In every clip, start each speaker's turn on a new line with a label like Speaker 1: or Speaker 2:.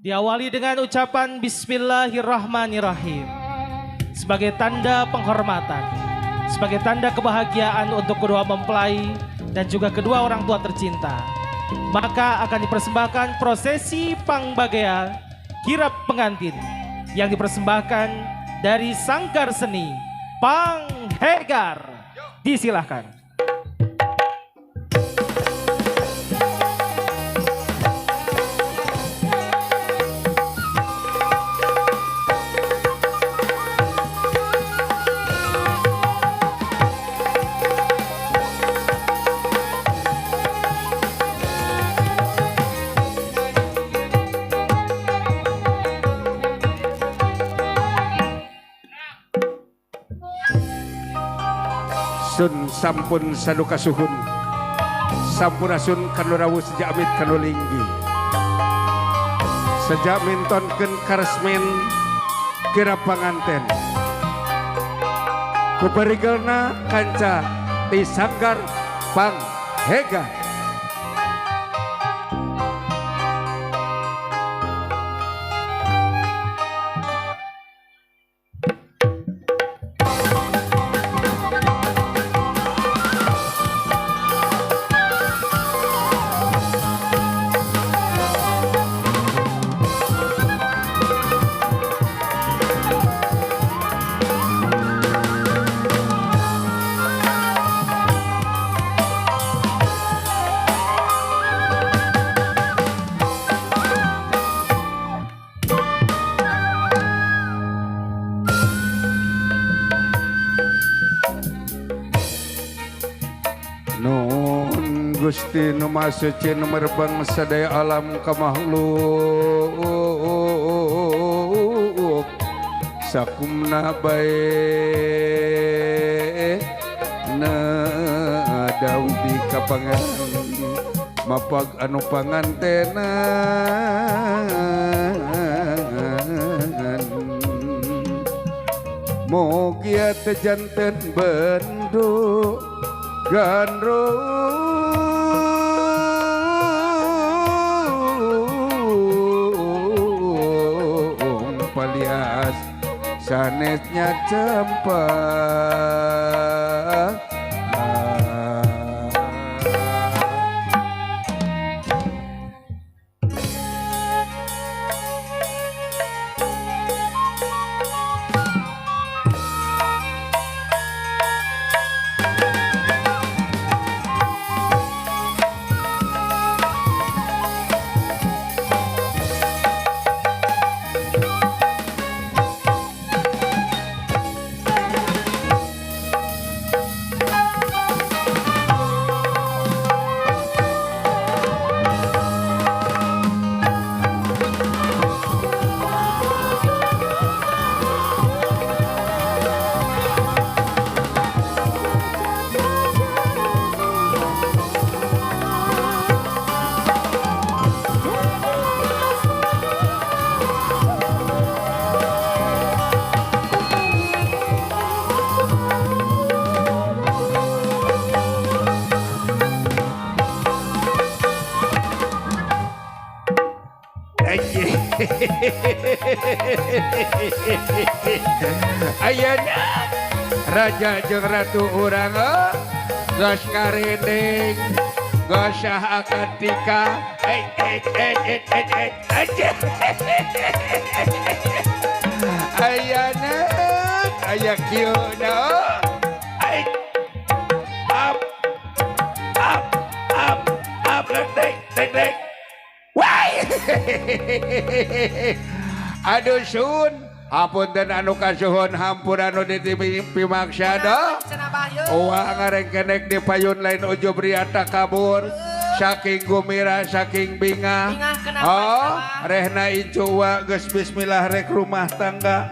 Speaker 1: Diawali dengan ucapan Bismillahirrahmanirrahim. Sebagai tanda penghormatan, sebagai tanda kebahagiaan untuk kedua mempelai dan juga kedua orang tua tercinta, maka akan dipersembahkan prosesi Pangbagea Kirap Pengantin yang dipersembahkan dari Sanggar Seni Panghegar. Disilahkan.
Speaker 2: Sun sampun saduka suhun, sampurasun kanu rawuh seja amit kanu linggi, seja mintonkeun karesmen kirap panganten ku parigelna kanca ti Sanggar Panghega. Nun Gusti nu Maha Suci nu merbeng sadaya alam ka makhluk sakumna bae na daudi ka pangeran mapag anu pangantenan mugia teu janten bendu gandrung palias sanesnya cempa. Ayeuna raja jeung ratu urang geus ngarendeng geus sah akad nikah. Ayeuna aya kieu na up up up up dek dek dek. Aduh sun, hapunten anu kasuhun, hampura anu ditipimaksa do. Uwa ngarengkenek di payun lain ujub ria takabur, saking gumira saking bingah. Oh, rehna incu uwa geus bismillah rek rumah tangga.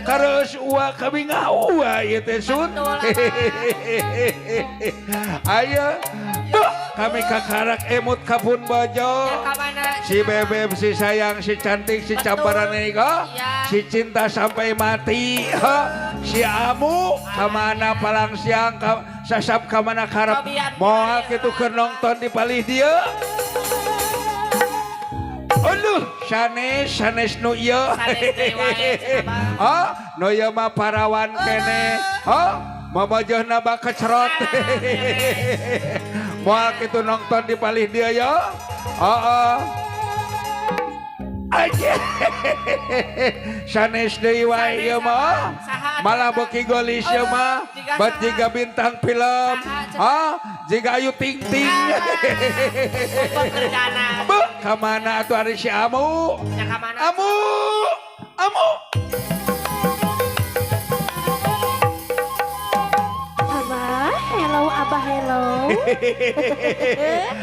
Speaker 2: Kareus uwa kabingah uwa ieu teh sun. Ayo kami kakarak emut kapun bojo. Si bebeb, si sayang, si cantik, si camparan ego, si cinta sampai mati, si amu kamana palang siang, sasap kamana karep, moal kitu keur nonton di palih dieu. Aduh, sanes sanes nu ieu.
Speaker 3: Sanes deui wae, cenah, Bah.
Speaker 2: Oh, nu ieu mah parawan kene. Oh, mamajeuhna bakecerot. Moal kitu nonton di palih dia ya. Heeh. Aja. Sanes deui wae ieu mah.
Speaker 3: Saha atuh
Speaker 2: Malah
Speaker 3: eta?
Speaker 2: beuki golis ieu mah.
Speaker 3: Jiga
Speaker 2: Bet
Speaker 3: saha?
Speaker 2: jiga bintang film.
Speaker 3: Saha, cenah?
Speaker 2: Ah, jiga Ayu Ting Ting.
Speaker 3: Pekerjana.
Speaker 2: Beuh, ka mana atuh ari si Amu?
Speaker 3: Nya ka mana?
Speaker 2: Amu! Amu!
Speaker 4: Abah, hello Abah, hello.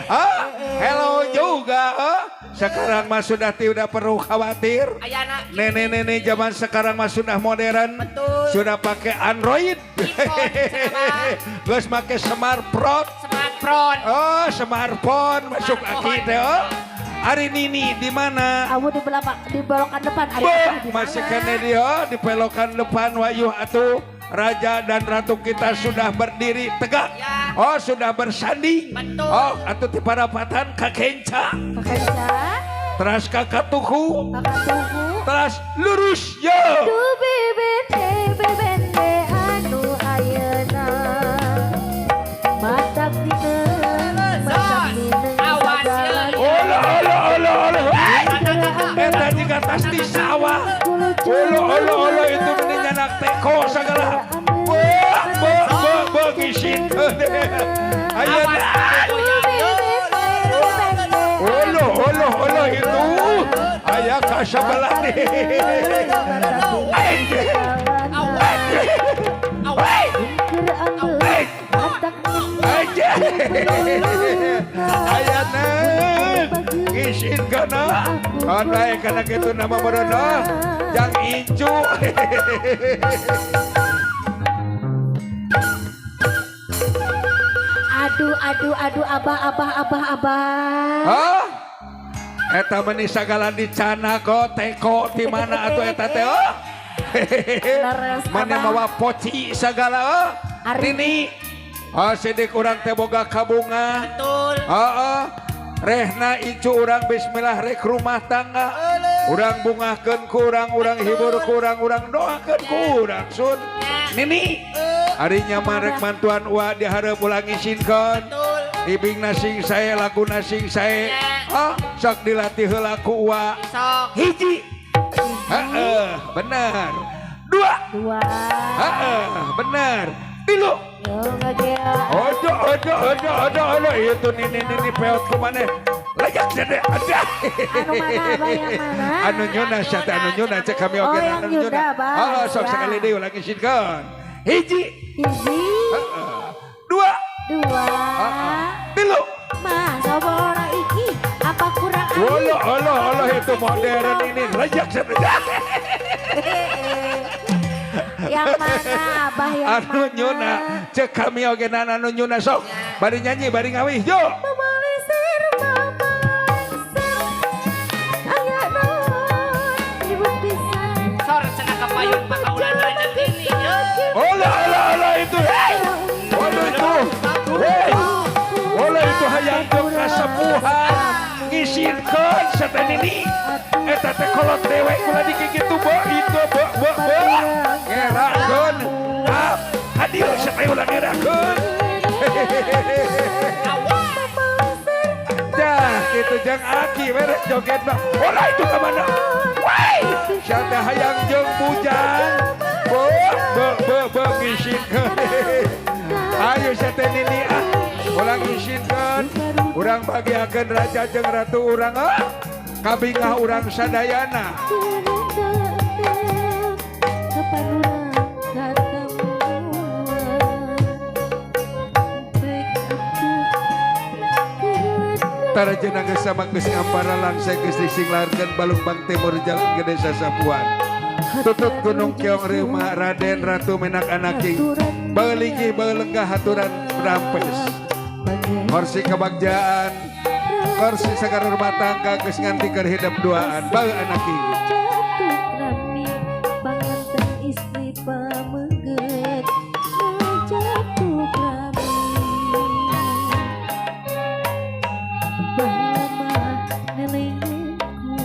Speaker 2: Ah, hello juga. Ah. Sekarang mah sudah tidak perlu khawatir.
Speaker 3: Ayana.
Speaker 2: Nenek-nenek zaman sekarang mah sudah modern.
Speaker 3: Betul.
Speaker 2: Sudah pakai Android.
Speaker 3: iPhone, cenah.
Speaker 2: Geus make smartphone.
Speaker 3: Smartphone.
Speaker 2: Oh, smartphone masuk
Speaker 3: Smartphone.
Speaker 2: aki teh. Oh. Ari Nini di mana?
Speaker 4: Kamu di belakang, di belokan depan. Ari
Speaker 2: Beuh,
Speaker 4: Abah di
Speaker 2: masih
Speaker 4: mana?
Speaker 2: kene dia di belokan depan wayuh atuh. Raja dan ratu kita sudah berdiri tegak.
Speaker 3: Ya.
Speaker 2: Oh, sudah bersanding.
Speaker 3: Betul.
Speaker 2: Oh, atuh ti parapatan ka kenca.
Speaker 4: Kakenca,
Speaker 2: Teras ka katuhu,
Speaker 4: kakak tunggu.
Speaker 2: Teras lurus yo.
Speaker 4: Duh bibit bebende anu ayeuna. Matak mineng, matak mineng
Speaker 3: Awas, ya.
Speaker 4: sagala.
Speaker 2: Olo olo olo olo. Hey! Eta jiga tas di sawah. Olo olo olo itu meni nyanak teko sagala. Beuh beuh beuh beuh ngisingkeun.
Speaker 3: Awas,
Speaker 2: Ayeuna. Olo olo olo itu. Aya ka sabelah nih.
Speaker 3: Awas. Awas.
Speaker 2: Aja. Aya neng. Ngisingkeun ah. Andai kana kitu nama meureuh jang incu.
Speaker 4: Aduh, aduh, aduh, abah, abah, abah, abah.
Speaker 2: Hah? Eta meni sagala dicana kok teko di mana atuh eta teh oh?
Speaker 4: Leres,
Speaker 2: Mana
Speaker 4: Abah.
Speaker 2: mawa poci sagala oh?
Speaker 4: Ari.
Speaker 2: Nini. Oh sidik urang teh boga kabunga.
Speaker 3: Betul.
Speaker 2: Heeh. Rehna incu urang bismillah rek rumah tangga. Urang bungahkeun ku urang, urang hibur ku urang, urang doakeun ku urang sun. Nini. Ari nya mah rek mantuan ua dihareup ulah ngisinkeun.
Speaker 3: Betul.
Speaker 2: Ibing nasing sae lagu nasing sae. Ah, sok dilatih heula ku ua.
Speaker 3: Sok.
Speaker 2: Hiji. Heeh, bener. Dua.
Speaker 4: Dua.
Speaker 2: Heeh, bener. Tilu.
Speaker 4: Yo, ngagea.
Speaker 2: Ojo, ojo, ojo, ojo, ojo. Itu nini nini peot ku maneh. Lajak jadi ada.
Speaker 4: Anu mana, Abah, yang mana?
Speaker 2: Anu nyuna syata anu nyuna cek kami
Speaker 4: Oh,
Speaker 2: oge
Speaker 4: yang
Speaker 2: anu
Speaker 4: nyunda,
Speaker 2: nyuna.
Speaker 4: Abah.
Speaker 2: Heeh, sok
Speaker 4: Ya.
Speaker 2: sekali deui ulah ngisinkeun. Hiji.
Speaker 4: Hiji,
Speaker 2: Heeh. Dua.
Speaker 4: dua.
Speaker 2: Heeh. Tilu.
Speaker 4: Mas, apa ora iki? Apa kurang ayu?
Speaker 2: Olo, olo, olo itu modern ini. Lajak jadi.
Speaker 4: Yang mana, Abah, yang
Speaker 2: Anu
Speaker 4: mana?
Speaker 2: nyuna cek kami oge anu nyuna sok. Bari nyanyi, bari ngawih, yo.
Speaker 4: Mamaleser, mamaleser. Aya naon, ribut pisan.
Speaker 3: Sor cenah ka payun pakaulan raja ini. Yo.
Speaker 2: Olo, olo, olo itu. Hey. Olo itu. Hey. Olo itu hayang jeung kasepuhan. Ngisinkeun seten ini. Eta teh kolot dewe kula dikikitu bo itu bo bo bo. Ngerakeun. Ah, hadir sete ulah ngerakeun. Dah, kitu jeung aki merek joget mah. Olah itu ka mana? Woi, sia hayang jeung bujang. Bo bo bo bo ngisinkeun. Ayo sia teh nini ah. Ulah ngisinkeun. Urang bagiakeun raja jeung ratu urang ah. Kabingah urang sadayana.
Speaker 4: Kapan urang katemuan? Baik aku
Speaker 2: Tarajena geus sama geus ngamparalan saya geus disinglarkeun Balungbang Timur Jalan Gede Sasapuan. Tutut Gunung Keong Rima Raden Ratu Menak Anaking. Beuligi beulenggah haturan rampes. Kursi kebagjaan, kursi sagar rumah tangga geus nganti keur hidep duaan. Bau anaking.
Speaker 4: Jatuh rami panganten istri pameget jatuh rami baheula mah nelengan ku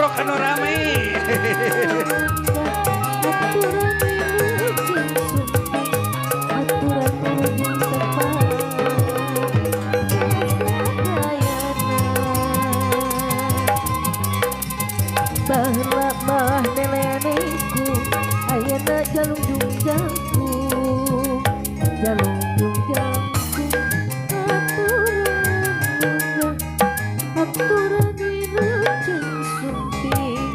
Speaker 2: Ngeprok anu rame.
Speaker 4: Aturan wilujeng sumping, aturan wilujeng tepang kasadayana. Baheula mah nelenengku, ayeuna jalungjung jangkung, jalungjung jangkung. Aturan munggah, aturan wilujeng sumping,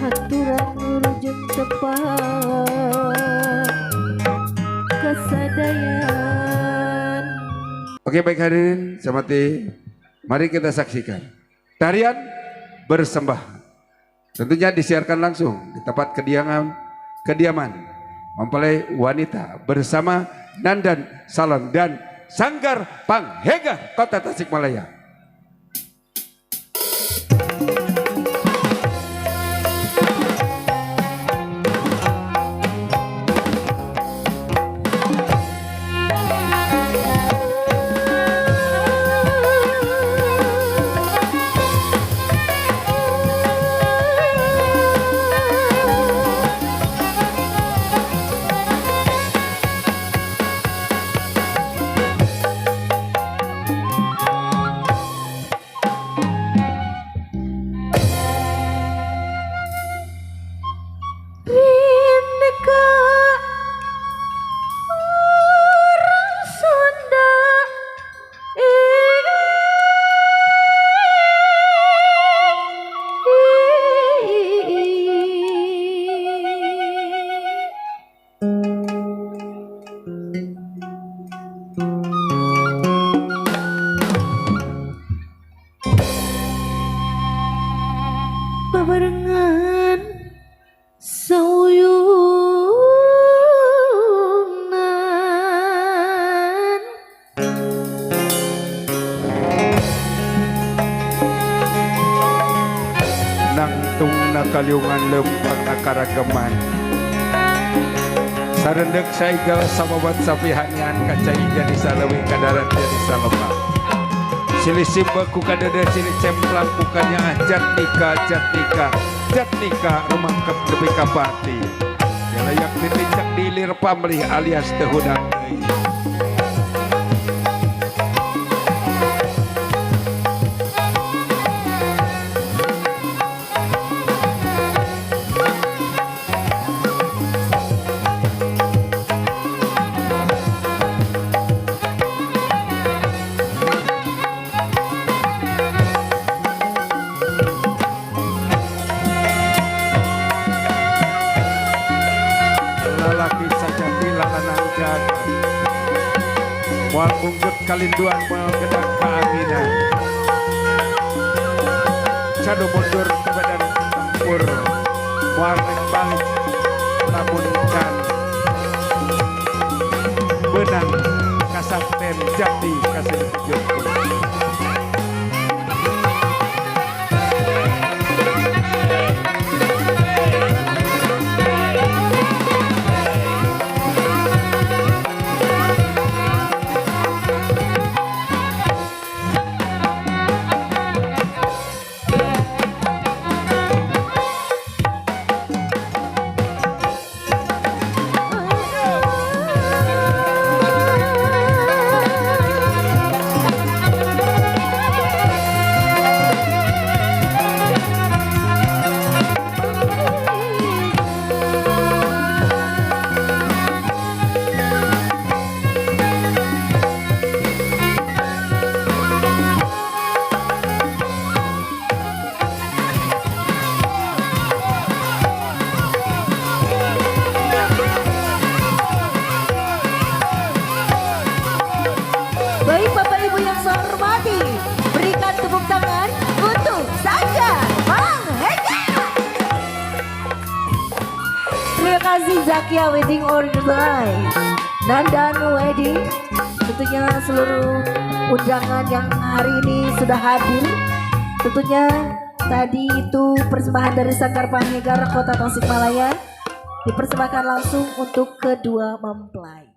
Speaker 4: aturan wilujeng tepang kasadayan.
Speaker 2: Oke, baik hadirin, semati. Mari kita saksikan tarian bersembah. Tentunya disiarkan langsung di tempat kediaman mempelai wanita bersama Nandan Salon dan Sanggar Panghegar Kota Tasikmalaya.
Speaker 4: Rineka orang Sunda. Babarengan sauyunan.
Speaker 2: Nangtung nakaliungan lempang nakarageman. Sarendek saigel samabat sapihanyan kacai jadi saleuwi kadarat jadi salemah. Silih simbe ku kadede silih cemplang ku kanyaah jatnika jatnika jatnika rumangkep nepi ka pati. Layak ditincak dilir pamrih alias teu hudang deui. Lalaki sajati lalanang jaga. Moal munggut kalinduan moal gedang kaanginan. Cadu mundur ke badan tempur. Moal rek balik lamun can benang kasakten jati kasih kejut.
Speaker 4: Baik Bapak Ibu yang saya hormati, berikan tepuk tangan untuk Sanggar Panghegar. Terima kasih Zakia Wedding Organize, Nandan Wedding, tentunya seluruh undangan yang hari ini sudah hadir. Tentunya tadi itu persembahan dari Sanggar Panghegar Kota Tasikmalaya dipersembahkan langsung untuk kedua mempelai.